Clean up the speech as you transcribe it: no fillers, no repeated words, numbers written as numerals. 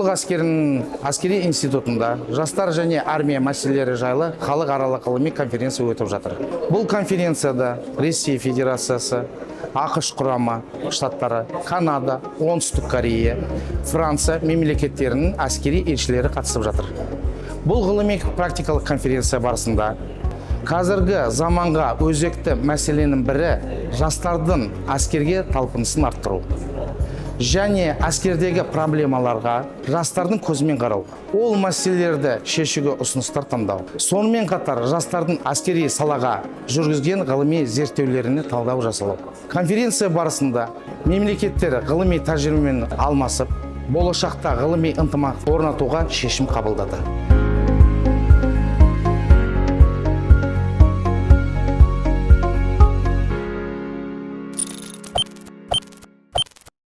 Халық әскерінің әскери институтында жастар және армия мәселелері жайлы халықаралық ғылыми конференция өтіп жатыр. Бұл конференцияда Ресей Федерациясы, АҚШ Құрама Штаттары, Канада, Оңтүстік Корея, Франция мемлекеттерінің әскери елшілері қатысып жатыр. Бұл ғылыми практикалық конференция барысында қазіргі заманға өзекті мәселенің бірі — жастардың әскерге талпынысын арттыру және әскердегі проблемаларға жастардың көзімен қарау, ол мәселелерді шешуге ұсыныстар таңдау, сонымен қатар жастардың әскери салаға жүргізген ғылыми зерттеулеріне талдау жасалу. Конференция барысында мемлекеттер ғылыми тәжірибемен алмасып, болашақта ғылыми ынтымақ орнатуға шешім қабылдады.